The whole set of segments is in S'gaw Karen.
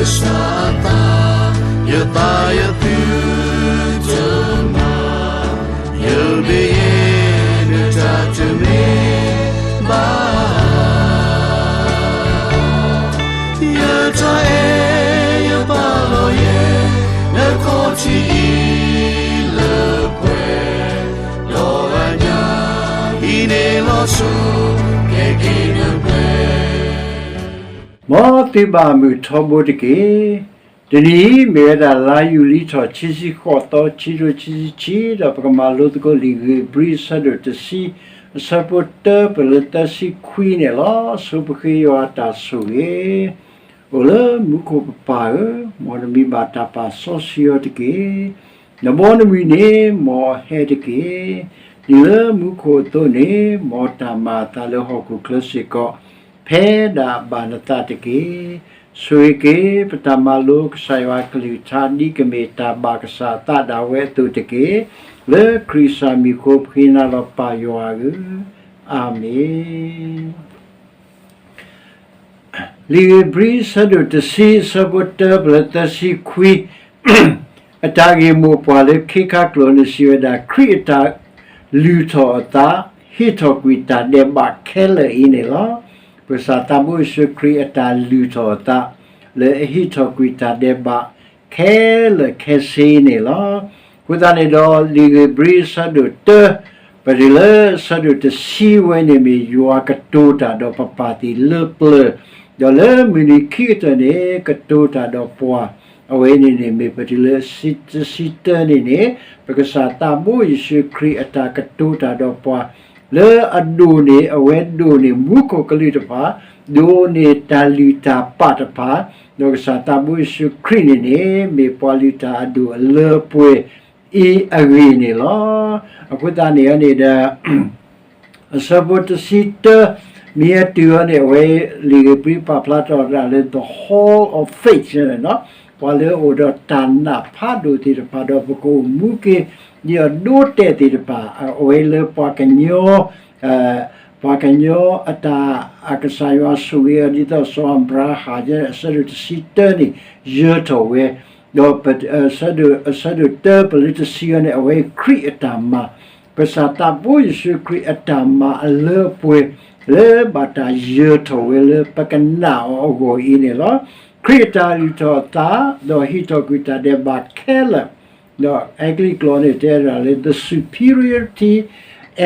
ကစၢ်အသး, ယသးယသုတမၤ, ယဘၣ်ယဲနတၢ်တမ့ၢ်ဘၣ်. ယတၢ်အဲၣ်ယပာ်လီၤယဲ, နခီၣ်ထံးအံၤလၢပှဲၤ, ဒီးအညၣ်အံၤန့ၣ်လီၤဆီ, ကဲက့ၤနပှဲၤ မ်သုဘၣ်မုာ်ထီဘိတက့ၢ်. တနံၤအံၤမ့ၢ်ဝဲဒၣ်လါယူၤလံထီၣ်ခံဆံဃိးသီ ခံကထိခံဆံခံ, ဒီးပကမၤလိသကိးလံာ်ဧ့ၤဘြံၤအဆၢဒိၣ်တဆံ အဆၢဖိတၢပၢၢ်လၢသၢဆံခွံန့ၣ်လီၤ. ဆိပဃ့ယွၤအတၢ်ဆိၣ်ဂ့ၤ အိၣ်လၢမူခိၣ်ပပၢ်ဧၢ, မ်နမံၤဘၣ်တၢ်ပာ်စီဆှံအီၤတက့ၢ်. နဘီနမုၢ်န့ၣ် မ်အဟဲတက့ၢ်. ဒ်လၢမူခိၣ်အသိးန့ၣ် မ်တၢ်မၤအသးလၢဟီၣ်ခိၣ်ချၢစ့ၢ်ကီး ဖဲဒၣ်ဘၣ်နသးတက့ၢ်. ဆိၣ်ဂ့ၤက့ၤ ပတၢ်မၤလိကစၢ်ယွၤအကလုၢ်ကထါ ဒ်ကမ့ၢ်တၢ်ဘၣ်ကစၢ်အသးဒၣ်ဝဲအသိးတက့ၢ်. လၢခရံာ်ကစၢ်မံၤအဃိ ပဃ့နၤလီၤပၢ်ယွၤဧၢ, အၤမ့ၣ်. လံာ်ဧ့ၤဘြံၤ အဆၢဒိၣ်တဆံ အဆၢဖိတၢပၢၢ်လၢသၢဆံခွံ, အတၢ်ဂ့ၢ်မိၢ်ပှၢ်လၢခံခါကျိာ်န့ၣ် စံးဝဲဒၣ် ခရံာ်အတၢ်လုၢ်ထီၣ်အသး ဟ့ၣ်ထီၣ်ကွံာ်တၢ်ဒဲးဘးခဲလၢာ်အံၤန့ၣ်လီၤ. ပကစၢ်သးဘိယ့ၣ်ၡူးခရံာ်အတၢ်လုၢ်ထီၣ်အသး လၢအဟ့ၣ်ထီၣ်ကွံာ်တၢ်ဒဲးဘး ခဲလၢာ်ခဲဆ့န့ၣ်လီၤ. အဃိသတးန့ၣ်ဒီး လံာ်ဧ့ၤဘြံၤအဆၢဒိၣ်တၢ ပတုၤလၢအဆၢဒိၣ်တဆံဝဲန့ၣ် မ့ၢ်ယွၤကတိၤတၢ်ဒီးပပၢ်သ့ၣ်လၢပျၢၤ, ဒီးလၢမုၢ်နံၤခံကတၢၢ်န့ၣ် ကတိၤတၢ်ဒီးပှၤ, အဝဲန့ၣ်န့ၣ် မ့ၢ်ပတုၤလၢတဆံတၢန့ၣ်န့ၣ် ပကစၢ်သးဘိယ့ၣ်ၡူးခရံာ်အတၢ်ကတိၤတၢ်ဒီးပှၤ လၢအဒိၣ်န့ၢ် အဝဲဒိၣ်န့ၢ်မူခိၣ်ကလူးတဖၣ်, ဒိၣ်န့ၢ်တၢ်လုၢ်တၢ်ပာ်တဖၣ်, ဒီးကစၢ်သးဘိယ့ၣ်ၡူးခရံာ်န့ၣ်န့ၣ် မ့ၢ်ပှၤလုၢ်တၢ်အဒိၣ်အလၢပှဲၤအံၤအဂ့ၢ်န့ၣ်လီၤ. အဃိသတးန့ၣ်န့ၣ်ဒီး အဆၢဖိတဆံတၢ မ့ၢ်အတုၤအီၤန့ၣ် အဝဲလံာ်ဧ့ၤဘြံၤပာ်ဖျါထီၣ်ဒၣ်လၢ the hall of faith ပှၤလၢအအိၣ်ဒီးတၢ်နာ်ဖးဒိၣ်သ့ၣ်တဖၣ် ဒီးပကအိၣ်မူက့ၤ ဒ်အဒိတဲာ်သ့ၣ်တဖၣ် အဝဲလၢပှၤကညီ ပှၤကညီအတၢ်အကစၢ်ယွၤဆိၣ်ဂ့ၤအီၤ ဒ်သိးစီၤအၤဘြၤဟၣ် အဆၢဒိၣ်တဆံတၢန့ၣ် ယၢၤထီၣ်ဝဲ, ဒီးအဆၢဒိၣ်တၢပၢၢ်လၢတဆံအီၤန့ၣ် အဝဲခရံာ်အတၢ်မၤ, ကစၢ်သးဘိယ့ၣ်ၡူးခရံာ်အတၢ်မၤအလၢအပှဲၤ လၢဘၣ်တၢ်ယၢၤထီၣ်ဝဲလၢပကနာ်အီၤအဂီၢ်အံၤန့ၣ်လီၤ. ခရံာ်အတၢ်လုၢ်ထီၣ်အသး ဒီးဟ့ၣ်ထီၣ်ကွံာ်တၢ်ဒဲးဘးခဲလၢာ် ဒီးအဲကလံးကျိာ်န့ၣ် တဲဒၣ်လၢ the superiority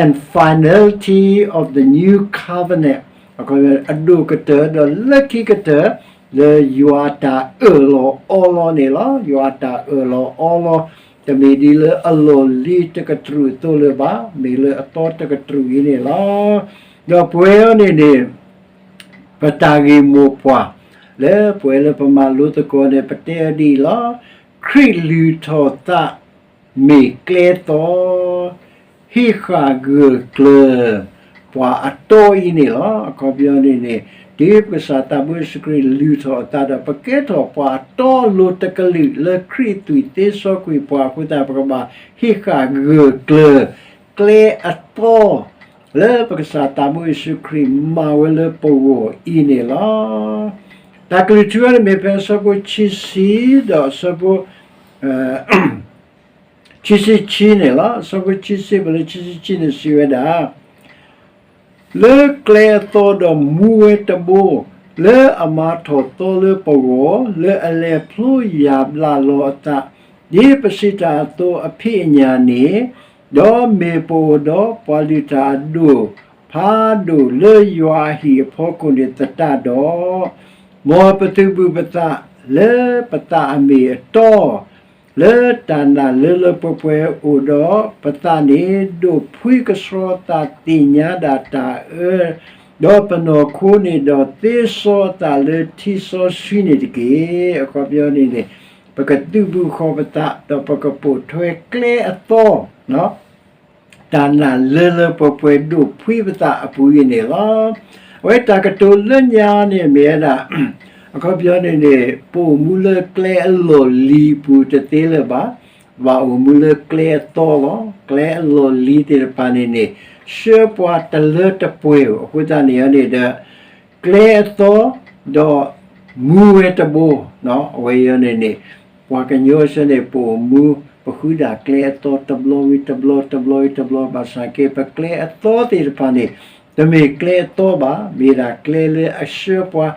and finality of the new covenant အဒိၣ်ကတၢၢ် ဒီးလၢခံကတၢၢ် လၢယွၤအတၢ်အၢၣ်လီၤအီလီၤန့ၣ်လီၤ. ယွၤအတၢ်အၢၣ်လီၤအီလီၤ တမ့ၢ်ဒ်လၢအလီၢ်လံၤတကတြူၢ်အသိးလၢၤဘၣ်, မ့ၢ်လၢအသီတကတြူၢ်အံၤန့ၣ်လီၤ. ဒီးပဝဲအံၤန့ၣ်န့ၣ် ပတၢ်ဂ့ၢ်မိၢ်ပှၢ် လၢပဝဲလၢပမၤလိသကိးန့ၣ် ပတဲအီၤဒ်အံၤလီၤ. ခရံာ်လုၢ်ထီၣ်သး မ့ၢ်ကျဲသီ ဟ့ၣ်ဃာ်ဂၢၢ်ကျၢၤ ပှၤအတီအံၤန့ၣ်လီၤ. အခီပညီန့ၣ်န့ၣ် တုၤပကစၢ်သးဘိယ့ၣ်ၡူးခရံာ်လုၢ်ထီၣ်အသးဒီး ပကဲထီၣ်ပှၤအတီအလိၤတကလုာ် လၢခရံာ်သွံၣ်သ့စီကွံာ်ပှၤအဃိသတး ပကဘၣ်ဟ့ၣ်ဃာ်ဂၢၢ်ကျၢၤ ကျဲအသီ လၢပကစၢ်သးဘိယ့ၣ်ၡူးခရံာ်မၤဝဲလၢပဂီၢ်အံၤန့ၣ်လီၤ. တၢ်ကလုၢ်ထူန့ၣ်မ့ၢ်ဖဲအဆၢဖိခံဆံ ဒီးအဆၢဖိ ခံဆံခံန့ၣ်လီၤ. အဆၢဖိခံဆံ ပလၢခံဆံခံန့ၣ်စံးဝဲဒၣ် လၢကျဲအသီဒီးမူဝဲတဘိ လၢအမၤထီၣ်သီလၢပဂီၢ် လၢအလဲၤဖျိယၢ်ဘျးလီၤအသး ဒ်ပစံးတၢ်အသိးအဖံးအညၣ်န့ၣ်, ဒီးမ့ၢ်ပအိၣ်ဒီးပှၤလုၢ်တၢ်အဒိၣ်ဖးဒိၣ်လၢယွၤအဟံၣ်အဖီခိၣ်န့ၣ်သတးဒီး, မ်ပသုးဘူးပသးလၢပသးအမ့ၢ်အတီ လၢတၢ်နာ်လၢလၢပှဲၤပှဲၤအိၣ်ဒီးပသးန့ၣ် ဒိးဖှံကဆှီသးသ့ၣ်ညါဒၣ်တၢ်အၢ, ဒီးပနီၢ်ခိန့ၣ်ဒီးသ့စီအသးလၢထံစီဆှံန့ၣ်တက့ၢ်. အခီပညီန့ၣ်န့ၣ် ပကသုးဘူးဃီၤပသး ဒီးပကပိာ်ထွဲကျဲအသီ တၢ်နာ်လၢလၢပှဲၤပှဲၤဒိးဖှံပသးအပူၤအံၤန့ၣ်လီၤ. အဝဲတၢ်ကတိၤလၢညါန့ၣ်မ့ၢ်ဝဲဒၣ် အခီပညီန့ၣ်န့ၣ် ပအိၣ်မူလၢကျဲအလီၢ်လံၤပူၤတသ့လၢၤဘၣ်, ဘၣ်အိၣ်မူလၢကျဲအသီလီၤ. ကျဲအလီၢ်လံၤသ့ၣ်တဖၣ်န့ၣ်န့ၣ် ဆှၢပှၤတလၢတပှဲၤဧိၤ, အဃိသတးန့ၣ်န့ၣ်ဒီး ကျဲအသီ ဒီး မူဝဲတဘိ, အဝဲအံၤန့ၣ်န့ၣ် ပှၤကညီဆၢန့ၣ် ပအိၣ်မူ ပဃုဒၣ်ကျဲအသီတဘျီဝံၤတဘျီ တဘျီဝံၤတဘျီ ဘၣ်ဆၣ်က့ ပကျဲအသီသ့ၣ်တဖၣ်န့ၣ် တမ့ၢ်ကျဲအသီဘၣ်, မ့ၢ်ဒၣ်ကျဲလၢအဆှၢပှၤ,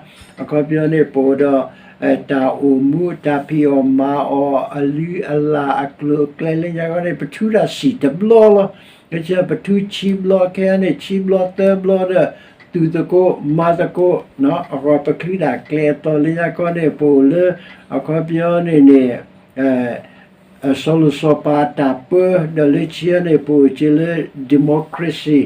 အခီပညီန့ၣ် ပအိၣ်ဒီး တၢ်အိၣ်မူ တၢ်ဖံးအီၣ်မၤအီၣ် အလုၢ်အလၢ် အကျိၤအကျဲလၢညါခီန့ၣ် ပထုဒၣ်စံၣ်တဘျီလီၤ. လၢဆၢပထုဆံဘျီ ခဲအံၤန့ၣ် ဆံဘျီသၢဘျီဒီး သူၣ်သကိးမၤသကိး, အဂီၢ် ပချုးဒၣ်ကျဲအသီလၢညါခီန့ၣ် ပအိၣ်လၢ အခီပညီန့ၣ်န့ၣ် စီၤလိၤစီၤပၤအတၢ်ပၢ, ဒီးလၢခံန့ၣ် ပအိၣ်က့ၤလၢ democracy,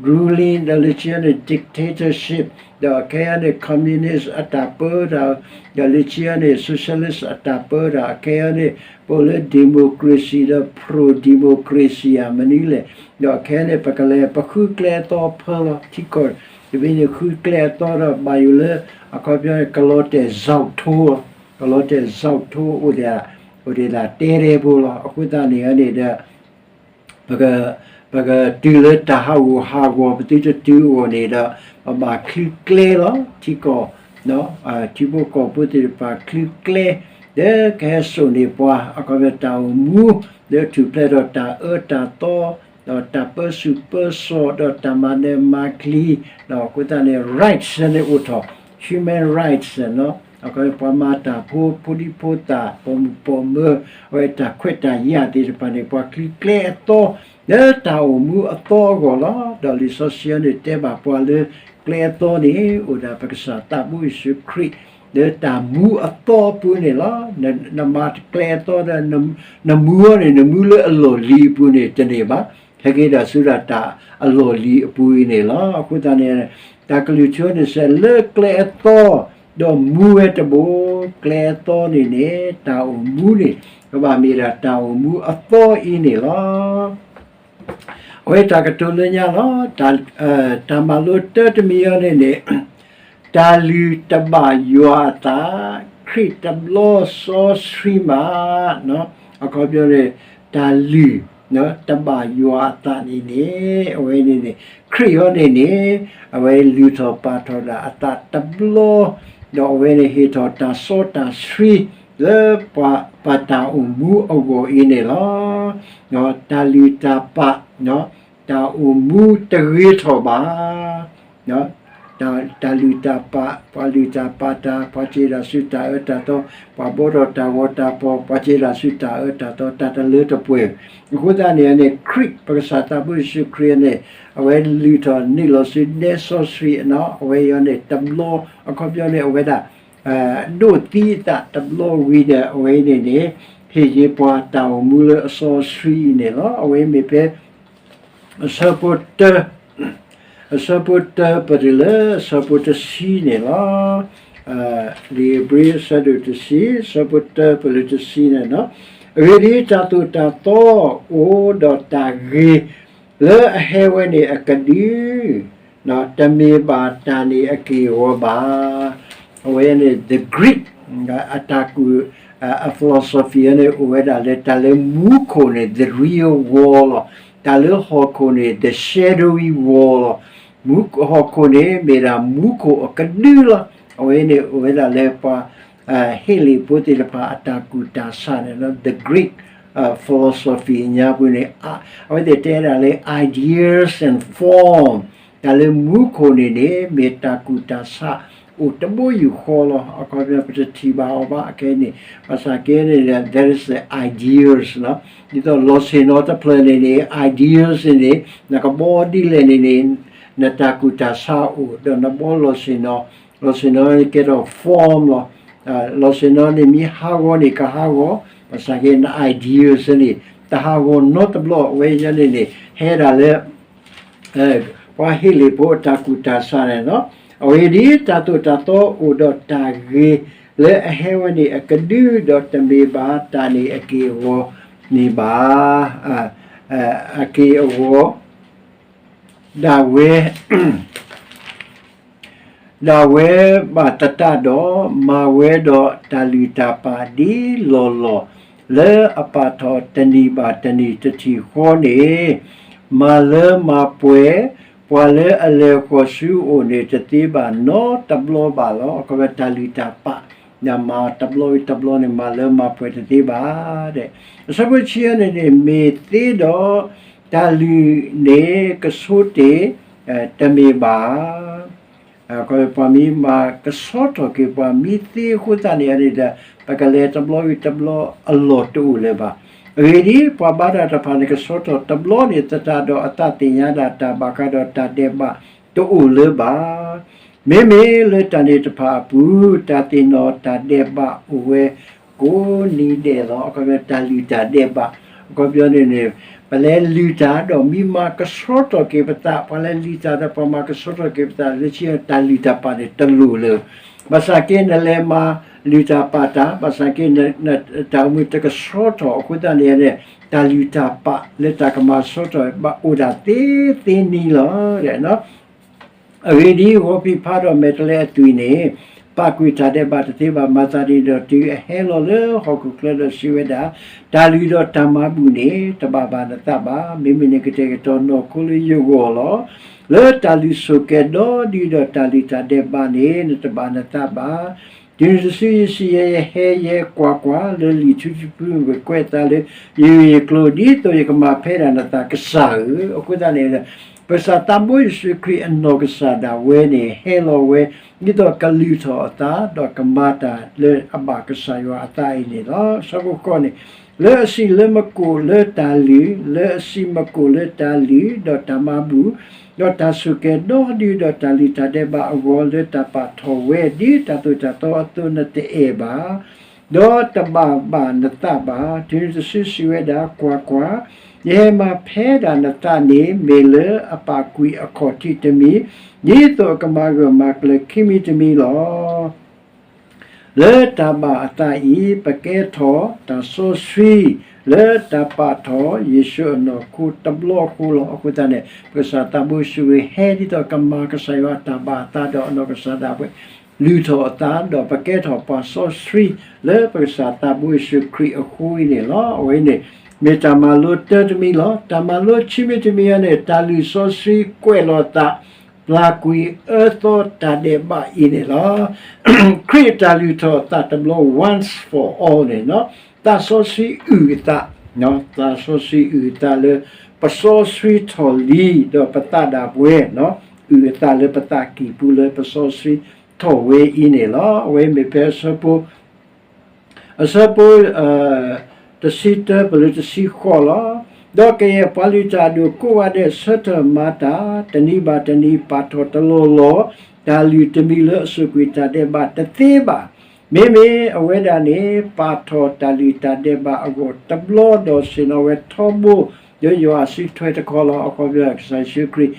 ruling, ဒီးလၢခံန့ၣ် dictatorship, ဒီးခဲအံၤန့ၣ် communist အတၢ်ပၢတၢ်, ဒီးလၢခံန့ၣ် socialist အတၢ်ပၢတၢ်, ခဲအံၤန့ၣ် ပအိၣ်လၢ democracy ဒီး pro democracy ဧါ မနုၤလဲၣ်, ဒီးခဲအံၤန့ၣ် ပကလဲၤပဃုကျဲအသီဖၢလီၤ ထံကီၢ်တဘ့ၣ်န့ၣ် ဃုကျဲအသီဒီး ဘၣ်ယိၣ်လၢ အခီပညီန့ၣ် ကလီၤတဲာ် ဇောက်ထိုး, ကလီၤတဲာ် ဇောက်ထိုး အိၣ်ဒၣ် အိၣ်ဒၣ်တဲတဲဖိလီၤ. အဃိသတးန့ၣ်န့ၣ်ဒီး ပက ပကတုၤလၢတၢ်ဟးဂူာ်ဟးဂီၤ ပသုတတုၤအဂီၢ်န့ၣ်ဒီး ပဘၣ်ချုးကျဲလီၤ ထံကီၢ်, ထံဖိကီၢ်ဖိသ့ၣ်တဖၣ်ချုးကျဲ လၢကဟဲစိာ်န့ၢ်ပှၤ အခီပညီတၢ်အိၣ်မူ လၢထူၣ်ဖျဲးဒီးတၢ်အၢတၢ်သီ ဒီးတၢ်ပၢဆူၣ်ပၢစိး ဒီးတၢ်မၤနၢၤမၤကျံၤ, ဒီးအဃိသတးန့ၣ် rights န့ၣ်အိၣ်ထီၣ် human rights အခီပညီ ပှၤမၤတၢ်ဖိ ဖိဒံဖိသၣ် ပိာ်မုၣ်ပိာ်မၢၤ အဝဲတၢ်ခွဲးတၢ်ယာ်သ့ၣ်တဖၣ်န့ၣ် ပှၤချုးကျဲအသီ လၢတၢ်အိၣ်မူအသီအဂီၢ်လီၤ. ဒီးလံာ်စီဆှံန့ၣ်တဲဘၣ်ပှၤလၢ ကျဲအသီန့ၣ် အိၣ်ဒၣ်ပကစၢ်သးဘိယ့ၣ်ၡူးခရံာ် လၢတၢ်မူအသီအပူၤန့ၣ်လီၤ. နမၤကျဲအသီဒီး နမူအီၤန့ၣ် နမူလၢအလီၢ်လံၤအပူၤန့ၣ် တန့ၢ်ဘၣ်, ဟဲက့ၤဒၣ်ဆူဒၣ်တၢ်အလီၢ်လံၤအပူၤအံၤန့ၣ်လီၤ. အဃိသတးန့ၣ် တၢ်ကလုၢ်ထူန့ၣ်စဲး လၢကျဲအသီ ဒီးမူဝဲတဘိ, ကျဲအသီန့ၣ်န့ၣ် တၢ်အိၣ်မူန့ၣ် ကဘၣ်မ့ၢ်ဒၣ်တၢ်အိၣ်မူအသီအံၤန့ၣ်လီၤ. အဝဲတၢ်ကတိၤလၢညါလီၤ. တၢ်မၤလိတၢတမံၤအံၤန့ၣ်န့ၣ် တၢ်လုၢ်တဘၣ်ယွၤအသး, ခရံာ်တဘျီစီဆှံမး, အခီပညီန့ၣ် တၢ်လုၢ် တဘၣ်ယွၤအသးန့ၣ်န့ၣ် အဝဲန့ၣ်န့ၣ် ခရံာ်အံၤန့ၣ်န့ၣ် အဝဲလုၢ်ထီၣ်ပာ်ထီၣ်ဒၣ်အသးတဘျီ, ဒီးအဝဲန့ၣ်ဟ့ၣ်ထီၣ်တၢ်စီတၢ်ဆှံ လၢပှၤပာ်တၢ်အိၣ်မူအဂီၢ်အံၤန့ၣ်လီၤ. တၢ်လုၢ်တၢ်ပာ် တၢ်အိၣ်မူတဂ့ၤထီၣ်ဘၣ်. တၢ်လုၢ်တၢ်ပာ်, ပှၤလုၢ်တၢ်ပာ်တၢ်, ပှၤစံးဒၣ်ဆူတၢ်အၢတၢ်သီ, ပှၤဘီထီၣ်တၢ်ဂီၤတၢ်ဖီၣ်, ပှၤစံးဒၣ်ဆူတၢ်အၢတၢ်သီ, တၢ်တလၢတပှဲၤ. အဃိသတးန့ၣ်န့ၣ် ခရံာ် ပကစၢ်သးဘိယ့ၣ်ၡူးခရံာ်န့ၣ် အဝဲလုၢ်ထီၣ်နုာ်လီၤဆူဒဲစီဆှံအနီၤ, အဝဲအံၤန့ၣ် တဘျီ အခီပညီန့ၣ် အဝဲဒၣ် ဒိးသံအသးတဘျီဝံၤဒီး အဝဲအံၤန့ၣ်န့ၣ် ဟ့ၣ်က့ၤပှၤတၢ်အိၣ်မူလၢအစီဆှံအံၤန့ၣ်လီၤ. အဝဲမ့ၢ်ဖဲ အဆၢဖိတၢ အဆၢဖိတၢပတုၤလၢအဆၢဖိတဆံန့ၣ်လီၤ. လံာ်ဧ့ၤဘြံၤအဆၢဒိၣ်တဆံ အဆၢဖိတၢပတုၤလၢတဆံန့ၣ်လီၤ. အဂ့ၢ်ဒ်အံၤ, တၢ်သိၣ်တၢ်သီအိၣ်ဒီးတၢ်ဂ့ၤ လၢအဟဲဝဲန့ၣ်အကဒု တမ့ၢ်ဘၣ်တၢ်န့ၣ်အက့ၢ်အဂီၤဘၣ်. အဝဲန့ၣ် the Greek အတၢ်ကူၣ် အ philosophy န့ၣ် အိၣ်ဝဲဒၣ်လၢတၢ်လၢမူခိၣ်န့ၣ် the real world လီၤ. တၢ်လၢဟီၣ်ခိၣ်န့ၣ် the shadowy world လီၤ. မူဟီၣ်ခိၣ်န့ၣ် မ့ၢ်ဒၣ်မူခိၣ်အကဒုလီၤ. အဝဲန့ၣ်အိၣ်ဝဲဒၣ်လၢပှၤ ဟ့လ့ၣ်ဖိသ့ၣ်တဖၣ်အတၢ်ကူၣ်တၢ်ဆးန့ၣ်လီၤ. The Greek philosophy ညါပူၤန့ၣ် အဝဲသ့ၣ်တဲဒၣ်လၢ ideas and form တၢ်လၢမူခိၣ်န့ၣ်န့ၣ် မ့ၢ်တၢ်ကူၣ်တၢ်ဆးအိၣ်တဘိယူၢ်ဃီလီၤ. အခီပညီပတထံၣ်ဘၣ်အီၤဘၣ်အခဲအံၤန့ၣ် ဘၣ်ဆၣ်က့န့ၣ် that is the ideas လီၤ. ဒ်သိးလီၢ်ဆ့ၣ်နီၤတဖျၢၣ်န့ၣ်န့ၣ် ideas န့ၣ်န့ၣ် နကဘီဒ်လဲၣ်န့ၣ်န့ၣ် နတၢ်ကူၣ်တၢ်ဆးအိၣ် ဒီးနဘီလီၢ်ဆ့ၣ်နီၤ လီၢ်ဆ့ၣ်နီၤန့ၣ်ကဲထီၣ် form လီၤ. လီၢ်ဆ့ၣ်နီၤန့ၣ်မ့ၢ်ဟးဂီၤန့ၣ်ကဟးဂီၤ, ဘၣ်ဆၣ်က့ န ideas န့ၣ် တဟးဂီၤနီတဘျီ. အဝဲအံၤန့ၣ်န့ၣ် ဟဲဒၣ်လၢ ပှၤဟ့လ့ၣ်ဖိအတၢ်ကူၣ်တၢ်ဆးန့ၣ်လီၤ. အဝဲဒ်တၢ်သိၣ်တၢ်သီ အိၣ်ဒီးတၢ်ဂ့ၤ လၢအဟဲဝဲန့ၣ်အကဒု ဒီးတမ့ၢ်ဘၣ်တၢ်န့ၣ်အက့ၢ်အဂီၤန့ၣ်ဘၣ်. အက့ၢ်အဂီၤ ဒၣ်ဝဲ ဒၣ်ဝဲဘၣ်သတးဒီး မၤဝဲဒီးတၢ်လုၢ်တၢ်ပာ်ဒ်လီၢ်လီၢ် လၢအပာ်ထီၣ်တနံၤဘၣ်တနံၤတထံၣ်ဃီန့ၣ်, မၤလၢမၤပှဲၤ ပှၤလၢအလဲၤဃီၤဆူအအိၣ်န့ၣ် တသ့ဘၣ်နီတဘျီဘၣ်လီၤ. အခီပညီတၢ်လုၢ်တၢ်ပာ် မၤတဘျီဝံၤတဘျီန့ၣ် မၤလၢမၤပှဲၤတသ့ဘၣ်. အဆၢဖိဆံအန့ၣ်န့ၣ် မ့ၢ်သ့ဒီး တၢ်လုၢ်န့ၣ်ကဆိတ့ၢ် တမ့ၢ်ဘၣ်. ပှၤမ့ၢ်မၤကဆှီထီၣ်က့ၤပှၤမ့ၢ်သ့အဃိသတးန့ၣ်န့ၣ်ဒီး ပကလဲၤတဘျီဝံၤတဘျီအလီၢ်တအိၣ်လၢၤဘၣ်. အဂ့ၢ်ဒ်အံၤ, ပှၤဘါတၢ်တဖၣ်န့ၣ် ကဆှီထီၣ်တဘျီန့ၣ် သတးဒီးအသးသ့ၣ်ညါဒၣ်တၢ်ဘၣ်ဃးဒီးတၢ်ဒဲးဘးတအိၣ်လၢၤဘၣ်. မ့မ့ၢ်လၢတၢ်န့ၣ်တဖၣ်အပူၤ တၢ်သ့ၣ်နီၣ်တၢ်ဒဲးဘးအိၣ်ဝဲကိးနံၤဒဲးလီၤ. အခီပညီတၢ်လုၢ်တၢ်ဒဲးဘး အခီပညီန့ၣ်န့ၣ် ပလဲၤလုၢ်တၢ်ဒီးမ့ၢ်မၤကဆှီထီၣ်က့ၤပသး, ပှၤလဲၤလုၢ်တၢ်ဒီးပှၤမၤကဆှီထီၣ်က့ၤပသး လၢခံတၢ်လုၢ်တၢ်ပာ်န့ၣ်တလိၣ်လၢၤ. ဘၣ်ဆၣ်က့နလဲၤမၤလုၢ်တၢ်ပာ်တၢ်, ဘၣ်ဆၣ်က့ တၢ်အိၣ်မူတကဆှီထီၣ်အဃိသတးန့ၣ်န့ၣ် တၢ်လုၢ်တၢ်ပာ်လၢတၢ်ကမၤဆှီထီၣ်ဘၣ်အိၣ်ဒၣ်သ့သ့နံၤလီၤ. အဂ့ၢ်ဒ်အံၤ, ဂီၤဖံးဖးဒီးမဲာ်တဲၤလဲအသွံၣ်န့ၣ် ပာ်ကွံာ်တၢ်ဒဲးဘးတသ့ဘၣ်. မၤသးဒ်န့ၣ်ဒီးတုၤအဟဲလီၤလၢဟီၣ်ခိၣ်ချၢဒီးစံးဝဲဒၣ်, တၢ်လုၢ်ဒီးတၢ်မၤဘူၣ်န့ၣ် တဘၣ်ဘၣ်နသးဘၣ်. မ့မ့ၢ်နကတဲာ်ကတီၤနီၢ်ခိလၢယဂီၢ်လီၤ. လၢတၢ်လုၢ်ဆိၣ်ကဲၤဒီဒုၣ်ဒီးတၢ်လုၢ်တၢ်ဒဲးဘးန့ၣ် နတဘၣ်နသးဘၣ်. တုၤနုၤတစုယစံးယဲ, ယဟဲယဲကွၢ်ကွၢ်, လၢလံာ်ထူတဖု ကွဲးအသးလၢယဂ့ၢ်ယကျိၤ ဒ်သိးယကမၤဖဲဒၣ်နသး ကစၢ်ဧၢ. အဃိသတးန့ၣ် ပကစၢ်သးဘိယ့ၣ်ၡူးခရံာ်အနီၢ်ကစၢ်ဒၣ်ဝဲန့ၣ် ဟဲလီၤဝဲ ဒ်သိးကလုၢ်ထီၣ်အသး ဒီးကမၤတၢ်လၢအဘၣ်ကစၢ်ယွၤအသးအံၤန့ၣ်လီၤ. ဆၢဖိဃိးန့ၣ်, လၢအစံးလၢမကိာ်လၢတၢ်လုၢ်, လၢအစံးမကိာ်လၢတၢ်လုၢ်, ဒီးတၢ်မၤဘူၣ်, ဒီးတၢ်ဆိၣ်ကဲၤဒီဒုၣ်, ဒီးတၢ်လုၢ်တၢ်ဒဲးဘးအဂီၢ်, လၢတၢ်ပာ်ထီၣ်ဝဲ ဒ်တၢ်သိၣ်တၢ်သီအသိး နတအဲၣ်ဘၣ် ဒီးတဘၣ်ဘၣ်နသးဘၣ်. တုၤနုၤတစုစံးဝဲဒၣ်, ကွၢ်ကွၢ်, ယဟဲမၤဖဲဒၣ်နသးန့ၣ် မ့ၢ်လၢအပာ်ကွံာ်အခီၣ်ထံးတမံၤ, ဒ်သိးအကမၤဂၢၢ်မၤကျၢၤခံမံၤတမံၤလီၤ. လၢတၢ်ဘၣ်အသးအံၤ ပကဲထီၣ်တၢ်စီဆှံ လၢတၢ်ပာ်ထီၣ်ယ့ၣ်ၡူးအနီၢ်ခိတဘျီအဃိလီၤ. အဃိသတးန့ၣ် ပကစၢ်သးဘိယ့ၣ်ၡူးခရံာ်ဟဲဒ်သိးကမၤကစၢ်ယွၤအတၢ်ဘၣ်အသးဒီးအနီၢ်ကစၢ်ဒၣ်ဝဲ လုၢ်ထီၣ်အသး ဒီးပကဲထီၣ်ပှၤစီဆှံ လၢပကစၢ်သးဘိယ့ၣ်ၡူးခရံာ်အဃိအံၤန့ၣ်လီၤ. အဝဲန့ၣ် မ့ၢ်တၢ်မၤလိတၢတမံၤလီၤ. တၢ်မၤလိခံမံၤတမံၤအံၤန့ၣ် တၢ်လုၢ်စီဆှံကွဲးလီၤသး ပျၢ်ကွံာ်အၢသီတၢ်ဒဲးဘးအံၤန့ၣ်လီၤ. ခရံာ်အတၢ်လုၢ်ထီၣ်အသးတဘျီ once for all န့ၣ် သးစီဆှံအုၣ်အသး, သးစီဆှံအုၣ်အသးလၢ ပစီဆှံထီၣ်လံ ဒီးပသးဒၣ်ပဝဲ အုၣ်အသးလၢပသးကံၢ်ပူၤလၢပစီဆှံထီၣ်ဝဲအံၤန့ၣ်လီၤ. အဝဲမ့ၢ်ဖဲအဆၢဖိ အဆၢဖိ တဆံတၢ ပလၢတဆံဃိးလီၤ. ဒီးကယဲၢ်ပှၤလုၢ်တၢ်အဒိၣ်ကိးဂၤဒဲး ဆၢထၢၣ်မၤတၢ် တနံၤဘၣ်တနံၤ ပာ်ထီၣ်တလီၢ်လီၢ် တၢ်လုၢ်တမံၤလၢအဆိၣ်ကွံာ်တၢ်ဒဲးဘးတသ့ဘၣ်. မ့မ့ၢ်အဝဲဒၣ်န့ၣ် ပာ်ထီၣ်တၢ်လုၢ်တၢ်ဒဲးဘးအဂီၢ်တဘျီဒီး ဆ့ၣ်နီၤဝဲထီဘိ ဒီးယွၤအစုထွဲတခီလီၤ. အခီပညီ ကစၢ်ယ့ၣ်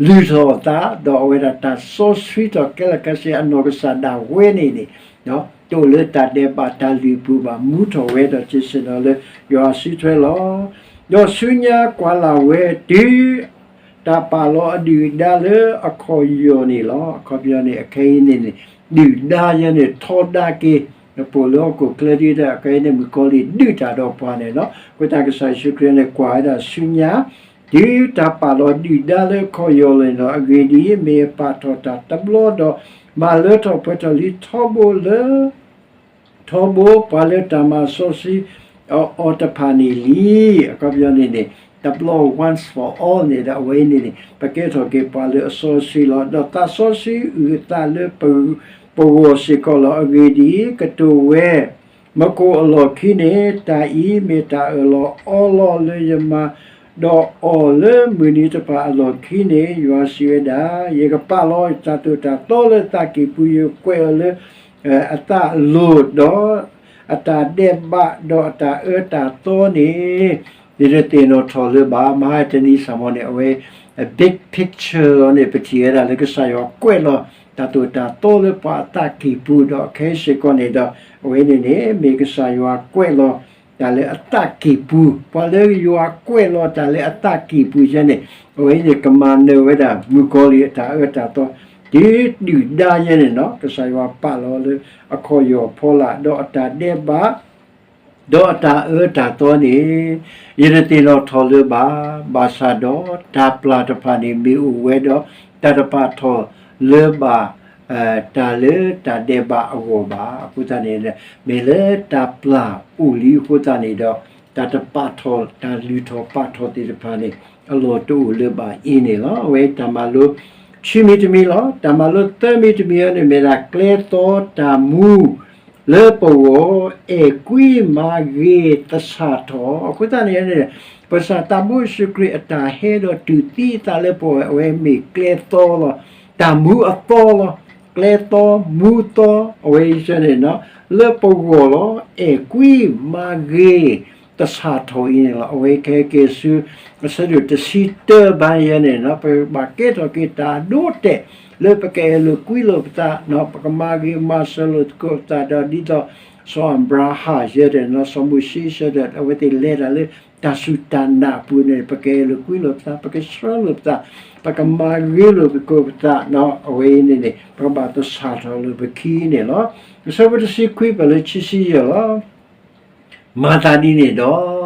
ၡူးခရံာ် လုၢ်ထီၣ်အသး ဒီးအဝဲဒၣ်တၢ်စီဆှံထီၣ်ကဲလီာ်ခဲဆ့အနီၢ်ကစၢ်ဒၣ်ဝဲန့ၣ်န့ၣ် တအိၣ်လၢတၢ်ဒဲးဘးတၢ်လုၢ်အပူၤဘၣ်, မူထီၣ်ဝဲဒီးစ့ၣ်နီၤလၢယွၤအစုထွဲလီၤ. ဒီးဆူညါကွၢ်လၢ်ဝဲတုၤ တၢ်ပာ်လီၤအဒုၣ်အဒါလၢအခီၣ်ယီၢ်န့ၣ်လီၤ. အခီပညီန့ၣ် အခဲအံၤန့ၣ်န့ၣ် ဒုၣ်ဒါယဲန့ၣ် ထီဒါက့ၤ နပိာ်လၢဟီၣ်ခိၣ်ချၢဒ်ဒီး အခဲအံၤန့ၣ် မုၣ်ကီၤလံၢ်ဒုးတၢ်ဒီးပှၤန့ၣ်လီၤ. အဃိသတးကစၢ်ယ့ၣ်ၡူးခရံာ်န့ၣ် ကွၢ်ဝဲဒၣ်ဆူညါ တုၤတၢ်ပာ်လီၤဒုၣ်ဒါလၢအခီၣ်ယီၢ်လီၤန့ၣ်လီၤ. အဂ့ၢ်ဒ်အံၤ, မ့ၢ်အပာ်ထီၣ်တၢ်တဘျီဒီး မၤလၢထီၣ်ပှဲၤထီၣ်လံထီဘိလၢ ထီဘိပှၤလၢတၢ်မၤစီဆှံအီၤတဖၣ်န့ၣ်လံ. အခီပညီန့ၣ်န့ၣ် တဘျီ once for all န့ၣ်ဒီး အဝဲအံၤန့ၣ်န့ၣ် ပကဲထီၣ်က့ၤပှၤလၢအစီဆှံလီၤ. ဒီးသးစီဆှံအုၣ်အသးလၢပဂီၢ်စ့ၢ်ကီးလီၤ. အဂ့ၢ်ဒ်အံၤ, ကတိၤဝဲ မကိာ်အလီၢ်ခံန့ၣ် တၢ်အံၤမ့ၢ်တၢ်အၢၣ်လီၤအီလီၤလၢယမၤဒီးအီၤလၢမုၢ်နံၤတဖၣ်အလီၢ်ခံန့ၣ် ယွၤစံးဝဲဒၣ်, ယကပာ်လီၤတၢ်သိၣ်တၢ်သီလၢသးကံၢ်ပူၤ, ယကွဲးအီၤလၢ အသးအလိၤဒီး အတၢ်ဒဲးဘးဒီးအတၢ်အၢတၢ်သီန့ၣ် ယတသ့ၣ်နီၣ်ထီၣ်လၢၤဘၣ်. မဟါတနံၤစၢ်မီၤန့ၣ် အဝဲ big picture လီၤန့ၣ် ပထံၣ်ဝဲဒၣ်လၢကစၢ်ယွၤကွဲးလီၤ တၢ်သိၣ်တၢ်သီလၢပှၤအသးကံၢ်ပူၤ ဒီးခဲအံၤစ့ၢ်ကီးန့ၣ်ဒီး အဝဲန့ၣ်န့ၣ် မ့ၢ်ကစၢ်ယွၤကွဲးလီၤ တၢ်လၢအသးကံၢ်ပူၤ, ပှၤလၢယွၤကွဲးလီၤတၢ်လၢအသးကံၢ်ပူၤယဲန့ၣ် အဝဲန့ၣ်ကမၤနၢၤဝဲဒၣ် မုၣ်ကီၤလံၢ်အတၢ်အၢတၢ်သီ တုၤဒုၣ်ဒါယဲန့ၣ်လီၤ. ကစၢ်ယွၤပာ်လီၤလၢအခီၣ်ယီၢ်ဖီလာ် ဒီးအတၢ်ဒဲးဘး ဒီးအတၢ်အၢတၢ်သီန့ၣ် ယတသ့ၣ်နီၣ်ထီၣ်လၢၤဘၣ်, ဘၣ်ဆၣ်ဒီးတၢ်ပျၢ်တဖၣ်န့ၣ်မ့ၢ်အိၣ်ဝဲဒီး တၢ်တပာ်ထီၣ်လၢၤဘၣ် တၢ်လၢတၢ်ဒဲးဘးအဂီၢ်ဘၣ်. အဃိသတးန့ၣ် မ့ၢ်လၢတၢ်ပျၢ်အိၣ်လံအဃိသတးန့ၣ်ဒီး တၢ်တပာ်ထီၣ် တၢ်လုၢ်ထီၣ်ပာ်ထီၣ်သ့ၣ်တဖၣ်န့ၣ် အလီၢ်တအိၣ်လၢၤဘၣ်အံၤန့ၣ်လီၤ. အဝဲတၢ်မၤလိခံမံၤတမံၤလီၤ. တၢ်မၤလိသၢမံၤတမံၤအံၤန့ၣ် မ့ၢ်ဒၣ်ကျဲသီတၢ်မူ လၢပဂီၢ် အဲၣ်ကွံမၤဂ့ၤသဆၣ်ထီၣ်. အဃိသတးန့ၣ်န့ၣ် ပကစၢ်သးဘိယ့ၣ်ၡူးခရံာ်အတၢ်ဟဲဒီးတူၢ်သံအသးလၢပဂီၢ် အဝဲမ့ၢ်ကျဲသီလီၤ. တၢ်မူအသီလီၤ. ကျဲသီမူသီ အဝဲအံၤန့ၣ် လၢပဂီၢ်လီၤ. အဲၣ်ကွံမၤဂ့ၤသဆၣ်ထီၣ်အံၤန့ၣ်လီၤ. အဝဲကဟဲက့ၤဆူ အဆၢဒိၣ်တဆံတၢဘၣ်ယဲန့ၣ် ပကဘၣ်ကဲထီၣ်က့ၤတၢ်ဒိတဲာ် လၢပကအဲၣ်လိာ်ကွံလိာ်ပသး, ပကမၤဂ့ၤမၤစၢၤလိာ်သကိးပသးဒီး ဒ်သိး စီၤအၤဘြၤဟၣ်ယဲန့ၣ် စီၤမိၤၡ့ယဲဒီး အဝဲသ့ၣ်လဲၤတၢ်လၢတၢ်စူၢ်တၢ်နာ်အပူၤန့ၣ် ပကအဲၣ်လိာ်ကွံလိာ်ပသး, ပကဆှၢလိာ်ပသး, ပကမၤဂ့ၤလိာ်သကိးပသး, အဝဲအံၤန့ၣ်န့ၣ် ပကဘၣ်သဆၣ်ထီၣ်လိာ်ပခံန့ၣ်လီၤ. အဆၢဖိတဆံခွံပၢၢ်လၢခံဆံယဲၢ်လီၤ. မၤသးဒ်န့ၣ်ဒီး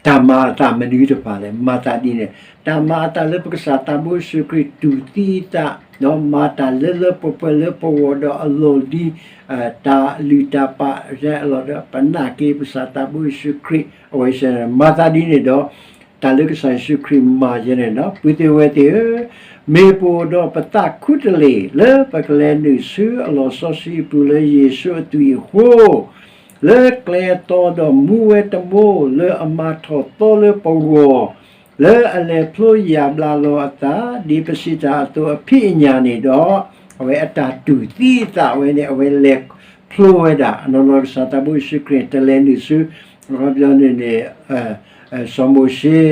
တၢ်မၤအသးမနုၤတဖၣ်လဲၣ်. မၤသးဒ်န့ၣ် တၢ်မၤအသးလၢပကစၢ်သးဘိယ့ၣ်ၡူးခရံာ်တူၢ်သံအသး ဒီးမၤတၢ်လၢလၢပှဲၤပှဲၤလၢပဂီၢ်ဒီးအလီၢ်လံၤ တၢ်လုၢ်တၢ်ပာ်အလီၢ်ဒီး ပနာ်က့ၤပကစၢ်သးဘိယ့ၣ်ၡူးခရံာ် အဝဲ မၤသးဒ်န့ၣ်ဒီး တၢ်လၢကစၢ်ယ့ၣ်ၡူးခရံာ်မၤယဲန့ၣ်ဒီး ပုၢ်သ့ၣ်ဝဲၢ်သ့ၣ်ဧၢ, မ့ၢ်ပအိၣ်ဒီးပသးခူတလ့ၢ်လၢပကလဲၤနုာ်ဆူအလီၢ်စီဆှံအပူၤလၢယ့ၣ်ၡူးအသွံၣ်အဃိ လၢကျဲအသီဒီးမူဝဲတမိၢ်လၢအမၤထီၣ်သီလၢပဂီၢ်, လၢအလဲၤဖျိယာ်ဘျါလီၤအသး ဒ်ပစံးတၢ်အသိးအဖံးအညၣ်န့ၣ်ဒီး အဝဲအတၢ်တူၢ်သံအသးဝဲန့ၣ် အဝဲလဲၤဖျိဝဲဒၣ် အနီၢ်နီၢ်ကစၢ်သးဘိယ့ၣ်ၡူးခရံာ် တလဲၤနုာ်ဆူ အခီပညီန့ၣ်န့ၣ် စီၤမိၤၡ့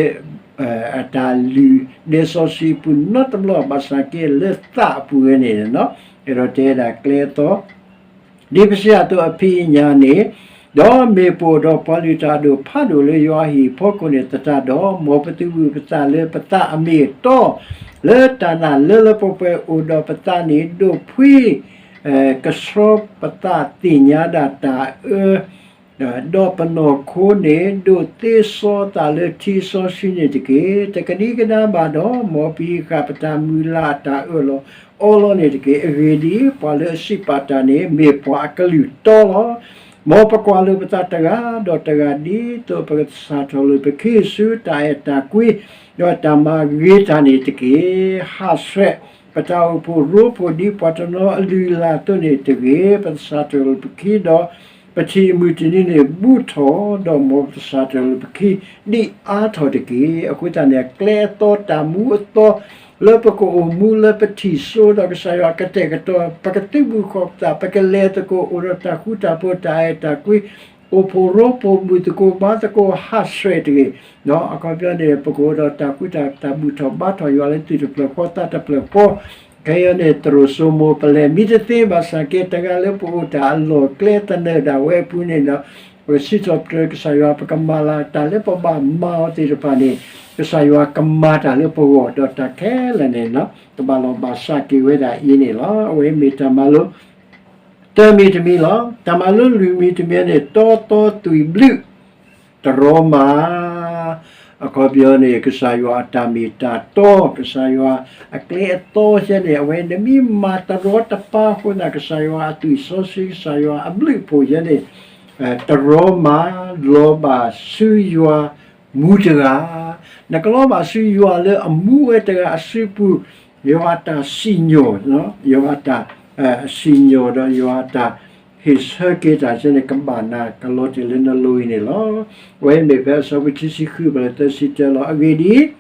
အတၢ်လုၢ်ဒဲစီဆှံအပူၤနီတဘျီ ဘၣ်ဆၣ်က့လၢသးအပူၤဝဲန့ၣ် အဲၣ်ဒိးတဲဒၣ်ကျဲအသီ ဒ်ပစံးတၢ်အသိးအဖံးအညၣ်န့ၣ်, ဒီးမ့ၢ်ပအိၣ်ဒီးပှၤလုၢ်တၢ်အဒိၣ်ဖးဒိၣ်လၢယွၤအဟံၣ်အဖီခိၣ်န့ၣ်သတးဒီး, မ်ပသုးဘူးပသးလၢပသးအမ့ၢ်အတီ, လၢတၢ်နာ်လၢလၢပှဲၤပှဲၤအိၣ်ဒီးပသးန့ၣ် ဒိးဖှံ ကဆှီပသးသ့ၣ်ညါဒၣ်တၢ်အၢ ဒီးပနီၢ်ခိန့ၣ် ဒိးသ့စီသးလၢထံစီဆှံန့ၣ်တက့ၢ်. တကဒံကဒါဘၣ်ဒီး မ်ပဟံးဃာ်ပတၢ်မုၢ်လၢ်အတၢ်အၢၣ်လီၤအီလီၤန့ၣ်တက့ၢ်. အဂ့ၢ်ဒ်အံၤ, ပှၤလၢအစံးပာ်တၢ်န့ၣ် မ့ၢ်ပှၤအကလုၢ်တီလီၤ. မ်ပကွၢ်လိာ်ပသးတဂၤဒီးတဂၤ ဒ်သိးပကသဆၣ်ထီၣ်လိာ်ပခံဆူတၢ်အဲၣ်တၢ်ကွံ ဒီးတၢ်မၤဂ့ၤတၢ်န့ၣ်တက့ၢ်. ဟးဆှဲး ပတၢ်အိၣ်ဖှိၣ်ရိဖှိၣ်ဒ်ပှၤတနီၤအလုၢ်အလၢ်အသိးန့ၣ်တဂ့ၤ. ပသဆၣ်ထီၣ်လိာ်ပခံဒီး ပထံၣ်အမုၢ်တနံၤန့ၣ် ဘူးထီၣ်, ဒီးမ်ပသဆၣ်ထီၣ်လိာ်ပခံ ဒ်အါထီၣ်တက့ၢ်. အဃိသတးန့ၣ် ကျဲအသီတၢ်မူအသီ လၢပကအိၣ်မူလၢပထံၣ်စိဒီးကစၢ်ယွၤကတဲာ်ကတီၤ ပကသုးဘူးဃီၤပသး ပကလဲၤသကိး အိၣ်ဒီးတၢ်ဃူတၢ်ဖိး တၢ်အဲၣ်တၢ်ကွံ အိၣ်ဖှိၣ်ရိဖှိၣ် မုာ်သကိးဘါသကိး ဟးဆှဲးတဂ့ၤ. အခီပညီန့ၣ် ပကအိၣ်ဒီးတၢ်ဃူတၢ်ဖိး တၢ်ဘူၣ်ထီၣ်ဘါထီၣ်ယွၤလၢသူၣ်တဖျၢၣ်ဃီသးတဖျၢၣ်ဃီ ခဲအံၤန့ၣ် သရိာ်စိမိၤ ပလဲၤမံတသ့ဘၣ်ဆၣ်က့ တဂၤလၢပအိၣ်တၢ်အလီၢ်ကျဲသနၢၣ်ဒၣ်ဝဲအပူၤန့ၣ်ဒီး ပကစံးထီၣ်ပတြၢၤကစၢ်ယွၤ ပကမၤလၢ်တၢ်လၢပဘၣ်မၤအီၤသ့ၣ်တဖၣ်န့ၣ် ကစၢ်ယွၤကမၤတၢ်လၢပဂီၢ် ဒီးတၢ်ခဲလၢာ်န့ၣ် ကဘၣ်လီၤဘၣ်စးက့ၤဝဲဒၣ်အံၤန့ၣ်လီၤ. အဝဲမ့ၢ်တၢ်မၤလိ တမံၤတမံၤလီၤ. တၢ်မၤလိလွံၢ်မံၤတမံၤန့ၣ် တီသီသွံၣ်ဘျုး တရီမၤ အခီပညီန့ၣ် ကစၢ်ယွၤအတၢ်မ့ၢ်တၢ်တီ ကစၢ်ယွၤအကျဲအသီယဲန့ၣ် အဝဲနမ့ၢ်မၤတရီတပါအဃိသတး ကစၢ်ယွၤအသွံၣ်စီဆှံ ကစၢ်ယွၤအဘျုးအဖှိၣ်ယဲန့ၣ် တရီမၤ လီၤဘၣ်ဆူယွၤမူတဂၤ, နကလီၤဘၣ်ဆူယွၤလၢအမူဝဲတဂၤအစုပူၤ, ယွၤအတၢ်စံၣ်ညီၣ်, ယွၤအတၢ် စံၣ်ညီၣ်ဒီးယွၤအတၢ် ဟ့ၣ်ဆၢက့ၤတၢ်ယဲန့ၣ် ကဘၣ်နၤကလီၤတ့ၢ်လၢနလိၤအံၤန့ၣ်လီၤ. အဝဲမ့ၢ်ဖဲအဆၢဖိခံဆံဃု ပလၢသၢဆံတၢလီၤ. အဂ့ၢ်ဒ်အံၤ,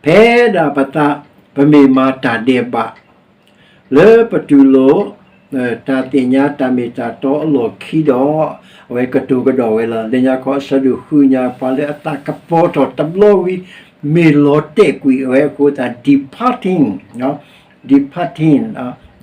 ဖဲဒၣ်ပသး ပမ့ၢ်မၤတၢ်ဒဲးဘး လၢပတူၢ်လိာ် တၢ်သ့ၣ်ညါတၢ်မ့ၢ်တၢ်တီအလီၢ်ခံဒီး အဝဲကတိၤကဒီးဝဲလီၤ. လၢညါခီအဆၢဒိၣ်ဃုညါ ပှၤလၢအသးကပီၤထီၣ်တဘျီဝံၤ မ့ၢ်လီၤတဲာ်ကွံာ်အဝဲအဃိသတး departing, departing,